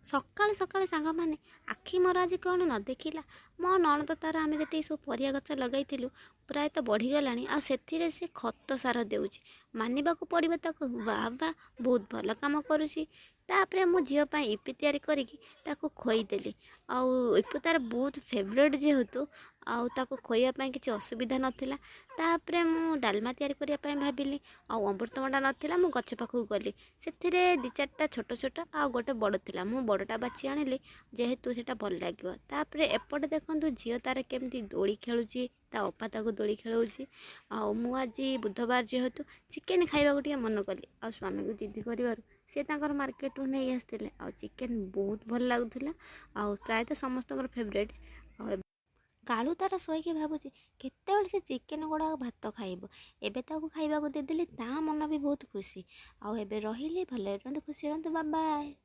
ସକାଳୁ ସକାଳୁ ସାଙ୍ଗମାନେ, ଆଖି ମୋର ଆଜି କ'ଣ ନ ଦେଖିଲା, ମୋ ନଣନ୍ଦ ତାର ଆମେ ଯେତିକି ସବୁ ପରିବା ଗଛ ଲଗାଇଥିଲୁ ପ୍ରାୟତଃ ବଢ଼ିଗଲାଣି, ଆଉ ସେଥିରେ ସେ ଖତ ସାର ଦେଉଛି। ମାନିବାକୁ ପଡ଼ିବ ତାକୁ, ବାଃ ବାଃ, ବହୁତ ଭଲ କାମ କରୁଛି। ତାପରେ ମୁଁ ଝିଅ ପାଇଁ ଇପି ତିଆରି କରିକି ତାକୁ ଖୋଇଦେଲି। ଆଉ ଇପି ତାର ବହୁତ ଫେଭରେଟ୍ ଯେହେତୁ, ଆଉ ତାକୁ ଖୋଇବା ପାଇଁ କିଛି ଅସୁବିଧା ନଥିଲା। ତାପରେ ମୁଁ ଡାଲମା ତିଆରି କରିବା ପାଇଁ ଭାବିଲି, ଆଉ ଅମୃତଭଣ୍ଡା ନଥିଲା। ମୁଁ ଗଛ ପାଖକୁ ଗଲି, ସେଥିରେ ଦୁଇ ଚାରିଟା ଛୋଟ ଛୋଟ ଆଉ ଗୋଟେ ବଡ଼ ଥିଲା। ମୁଁ ବଡ଼ଟା ବାଛି ଆଣିଲି, ଯେହେତୁ ସେଇଟା ଭଲ ଲାଗିବ। ତାପରେ ଏପଟେ ଦେଖନ୍ତୁ, ଝିଅ ତାର କେମିତି ଦୋଳି ଖେଳୁଛି, ତା ଅପା ତାକୁ ଦୋଳି ଖେଳଉଛି। ଆଉ ମୁଁ ଆଜି ବୁଧବାର ଯେହେତୁ ଚିକେନ୍ ଖାଇବାକୁ ଟିକେ ମନ କଲି, ଆଉ ସ୍ୱାମୀକୁ ଜିଦ୍ଦି କରିବାରୁ ସେ ତାଙ୍କର ମାର୍କେଟରୁ ନେଇ ଆସିଥିଲେ। ଆଉ ଚିକେନ୍ ବହୁତ ଭଲ ଲାଗୁଥିଲା, ଆଉ ପ୍ରାୟତଃ ସମସ୍ତଙ୍କର ଫେଭରେଟ୍। ଆଉ କାଳୁ ତାର ଶୋଇକି ଭାବୁଛି କେତେବେଳେ ସେ ଚିକେନ୍ ଗୁଡ଼ାକ ଭାତ ଖାଇବ। ଏବେ ତାକୁ ଖାଇବାକୁ ଦେଇଦେଲି, ତା ମନ ବି ବହୁତ ଖୁସି। ଆଉ ଏବେ ରହିଲି, ଭଲରେ ରୁହନ୍ତୁ, ଖୁସି ରୁହନ୍ତୁ, ବାଏ।